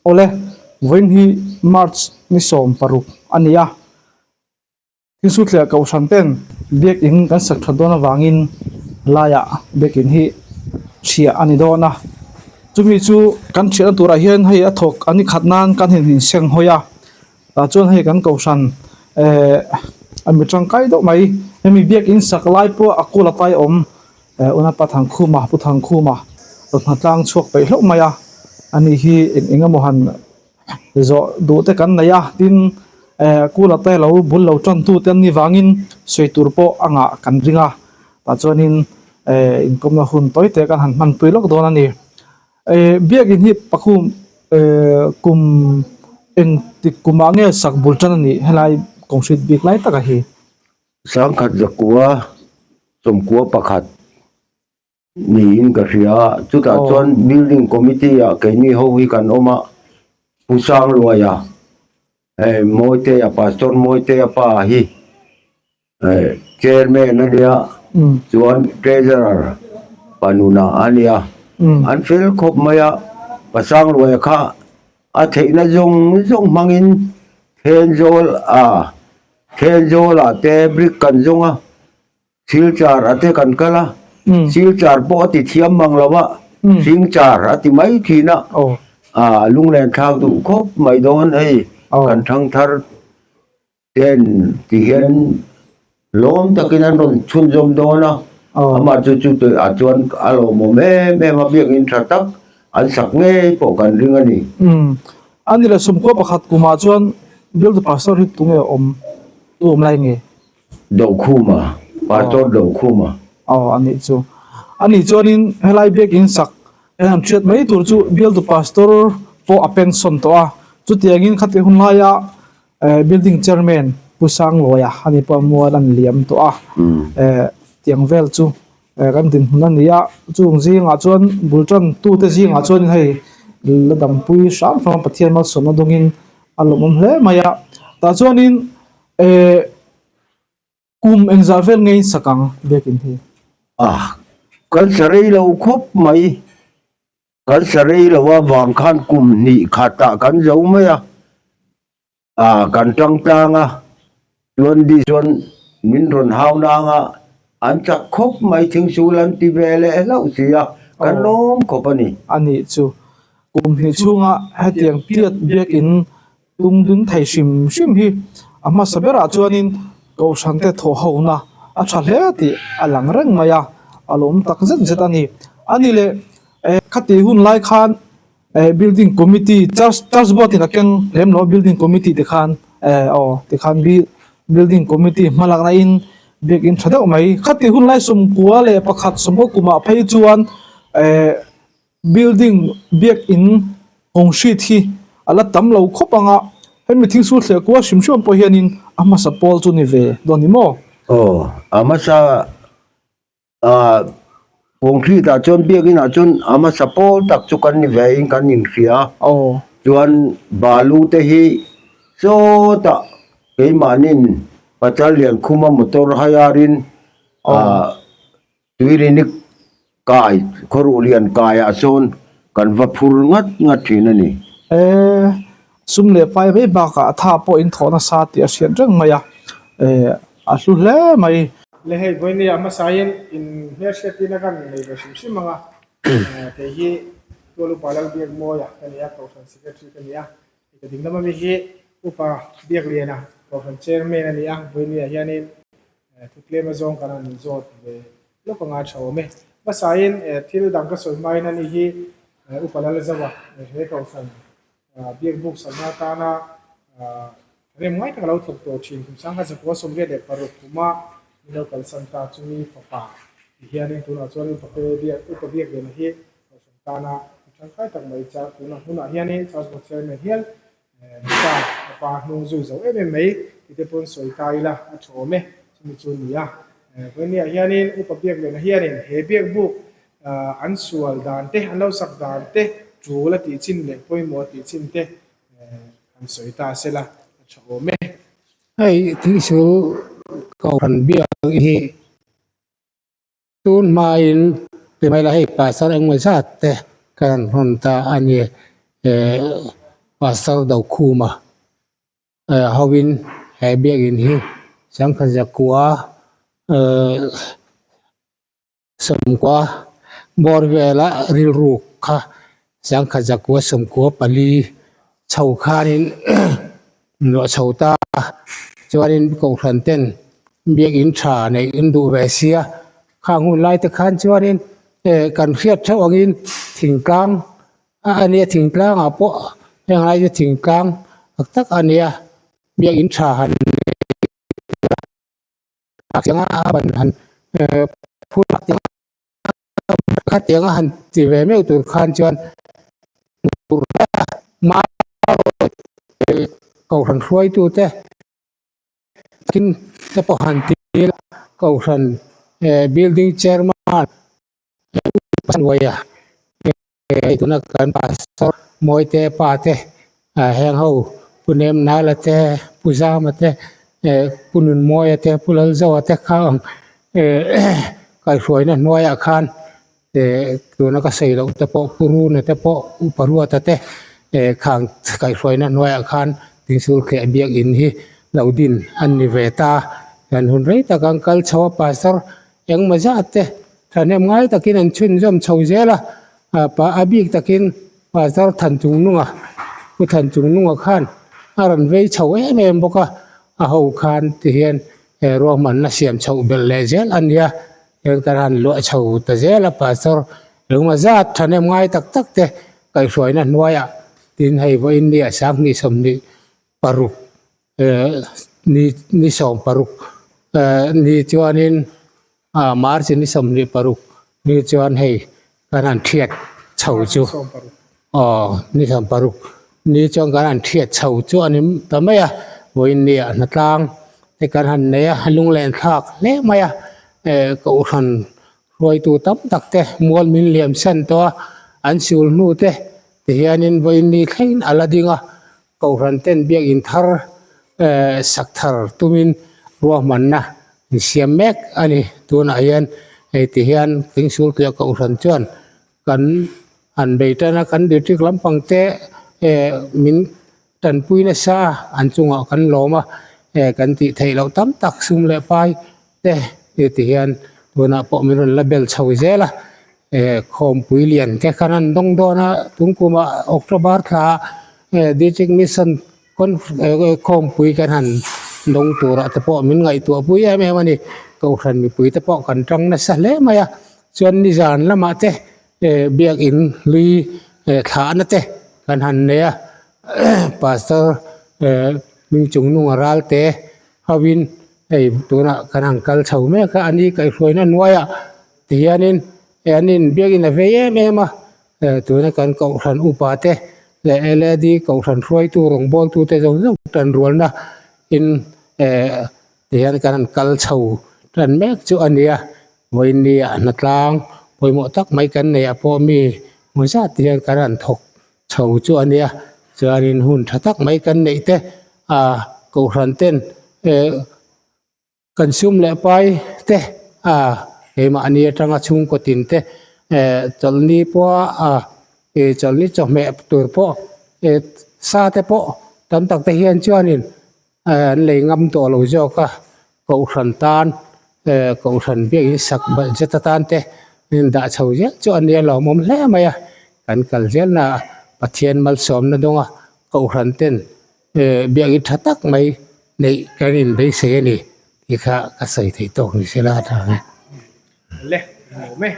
Awle, vawiin hi March ni 16 a ni a. Thingsuthliah Kohhran ten Biakin kan sak that dawn avangin laiah Biakin hi chhiah a ni dawn a. Chumi chu kan chhiahna turah hian hei a thawk a ni khat nan kan han inseng hawi a. Tah chuan hei kan Kohhran eh a mi tangkai deuh mai. Hemi Biakin sak lai pawh a kul a tai awm eh Unapa Thangkhuma Pu Thangkhuma rawn hnatlang chhuak peih hlauh mai a. Ani hi eng eng emaw han Zawh duh te kan nei a, tin eh kula te lo bul lo tan tu te an nih vangin sawi tur pawh a ngah kan ring a, tah chuanin eh inkawmna hun tawi te kan han hman pui lawk dawn a ni. Eh biakin hi pakhum eh kum engtik kumah nge sak bul tan a nih helai concrete bik lai taka hi? Sangkhat zakua sawmkua pakhat. Niin ka hria a, chutah chuan building committee ah keini ho hi kan awm a, Pu Sangluaia hei Mawitea Pastor Mawitea pa hi eh chairman a nia chuan treasurer panuna a nia, an fel khawp mai a, Pa Sangluaia kha a theihna zawng zawng hmangin Thenzawl ah Thenzawl ah te brick kan zawng a. Silchar a te kan kal a, Silchar pawh a ti thiam mang lo a, Singchar a ti mai thin a, a lunglen thlak duh khawp mai dawn hei kan thangthar ten ti hian lawm takin an rawn chhunzawm dawn a, amah chu chu ah chuan a lawmawm em em a, biakinn tha tak an sak ngei pawh kan ring a ni. A ni le sawmkua pakhat kumah chuan Bialtu Pastor hi tunge awm tu awm lai nge? Dokhuma, Pastor Dokhuma. Aw a nih chu. A nih chuanin helai biakin sak kan han hriat mai tur chu bialtu pastor pawh a pension tawh a. Chutiangin khati hun laia building chairman Pu Sangluaia a ni pawh a mual a ni liam tawh a. Tiang vel chu kan dinhmun a ni a. Chung zingah chuan bul tan tute zingah chuanin hei la dampui hram hram a Pathian malsawmna dawngin a lawmawm hle mai a. Tah chuanin Eh, kum engzah vel nge in sak ang biakin hi? Ah, kan sa rei lo khawp mai. Kan sa rei lo a vang khan kum hnih khatah kan zo mai a. Ah, kan tang tlang a, chuan di chuan min rawn hau nang a, an chak khawp mai thingsul an ti ve leh hlauh si a, kan lawm khawp a ni. A nih chu, kum hnih chhunga hetiang piat biakin Tum dun thei hrim hrim hi a hmasa berah chuanin Kohhran te thawh hona a tha hle tih a lang reng mai a, a lawm tak zet zet a ni. A ni leh eh khati hun lai khan eh building committee church church board in a keng lem lo a building committee te khan eh aw tikhan building committee hmalakna in biakin tha deuh mai. Khati hun lai 91 leh 10 kumah phei chuan eh Building biakin concrete hi a la tam lo khawp ang a, hemi thil sul thleh kual hrim hrim pawh hianin a hmasa pawl chu ni ve dawn ni maw? Aw, a hmasa ah concrete ah chuan biakin ah chuan a hmasa pawl tak chu kan ni ve in kan inhria a, Aw. chuan balu te hi sawtah keimahnin Pachal Liankhuma motor hire in ah Tuirinik kai, khawruh lian kaiah sawn kan va phur ngat ngat thin a ni. E, sum leh pai mai bakah a tha pawh in thawh nasa tih a hriat reng mai a, e, a hlu hle mai. Le hei vawinia hmasain in hmelhriattirna kan nei ve hrim hrim ang a, kei hi Tual Upa Lalbiakmawia ka ni a, Kohhran Secretary ka ni a, ka ding lam ami hi Upa Biakliana Kohhran Chairman a ni a, vawinia hianin Thutlem azawng kan han zawt ve lawk anga tha awm e. Hmasain thil dang ka sawi hmain ani hi Upa Lalzauha he kohhran biak buk sakna atana rem ngai tak a lo thawk tawh thin. Kum sangkhat zakua 86 kuma min lo kalsan ta chumi fapa ti hianin tunah chuan Upa biak Upa biak lehna hi kohhran tana mi tangkai tak mai cha tuna hunah hianin Church Board Chairman hial Nita a pa hnung zui zo em em mai ti te pawn sawi ta ila a tha awm e, chumi chu a ni a. Vawinia hianin Upa Biakliana hianin he biakbuk an sual dan te, an lo sak dan te, tul a tih chin leh pawimawh a tih chin te han sawi ta sela a tha awm e. Hei Thingsul Kohhran biak hi Tun hmain ti mai la hei pastor engemaw zat te kan han hawn ta a ni. Pastor Dokhuma hoin he biakin hi sangkhat zakua Sawmkua bawr vela rilru kha sangkhat zakua sawmkua pali chho khanin luah chho ta a chuanin kohhran ten biakin tha neih an duh ve sia khang hun lai te khan chuanin eh kan hriat theuh angin thingtlang a ania thingtlang ah pawh heng lai chu thingtlang tak tak ania biakin tha han Khatianga han ti ve meuh tur khan chuan kohhran hruaitute thil te pawh han ti ila kohhran building chairman hnuaia hei tuna kan pastor Mawite pa te ah heng ho Pu Nemnala te Pu Zama te eh Pu Nunmawia te Pu Lalzoa te kha ang eh kaihhruaina hnuaiah khan eh tuna ka sawi loh te pawh Pu Runa te pawh Upa Ruata te eh khang kaihhruaina hnuaiah khan Thingsulthliah biakin hi lo din an ni ve ta hian hun rei tak an kal chho a pastor Engmaw zat te thahnem ngai takin an chhunzawm chho zel a, a bik takin Pastor Thanchungnunga, Pu Thanchungnunga khan a rawn vei chho em em bawk a, a ho khan ti hian he ruahmanna siam chhoh belh leh zel a nia, heng kan han luah chho ta zel a Pastor engmaw zat thahnem ngai tak tak te kaihhruaina hnuaiah tin hei vawiin ni a 20 26 ni ni 16 ni chuanin ah March ni 26 ni chuan hei kan han thiat chho chu aw ni 16 ni chuan kan han thiat chho chu a ni ta mai a vawiin ni ah hnatlang te kan han nei a lunglen thlak hle mai a eh kohhran hruaitu tam tak te mual min liam san tawh a an sul hnu te tihianin vawiin ni thlengin a la ding a. Kohhran ten biakin thar sak thar tumin ruahmanna an siam mek a ni. Tunah hian hei ti hian Thingsulthliah Kohhran chuan kan han bei tan a, kan district lampang te min tanpui nasa a, an chungah kan lawm a, kan tih theih loh tam tak sum leh pai te hei ti hian tunah pawh min rawn la bel chho zel a, khawmpui lian te khan an dawng dawn a tun kumah October thla ah district mission khawmpui kan han dawng turah te pawh min ngaihtuah pui em em a ni kohhran mipui te pawh kan tang nasa hle mai a chuan nizan lamah te biakin hlui thlahna te kan han nei a pastor hming chung nunga ral te hoin hei tunah kan han kal chho mek a ani kaihhruaina hnuaiah tihianin hianin biakin a vei em em a tuna kan kohhran upa te leh lad kohhran hruaitu rawngbawltu te zawng zawng tan rualna in eh tihian kan han kal chho tan mek chu a ni a vawiin ah hnatlang pawimawh tak mai kan neih ah pawh mi hmu zat te hian kan han thawk chho chu a nia chuanin hun tha tak mai kan neih te ah kohhran ten eh kan sum leh pai te ah keimahni atanga chhungkaw tin te eh chawlhni pawha ah ih chawlhni chawhmeh tur pawh eh sa te pawh tam tak te hian chuanin eh an lei ngam tawh lo zawk a kohhran tan eh kohhran biakin sak budget atan te in dah chho zel chu a nia lawmawm hle mai a kan kal zel na ah Pathian malsawmna dawnga kohhran ten eh biakin tha tak mai neih kan inbeisei a ni tih kha ka sawi theih tawk ni se la a tha ang e. Le, nuam e.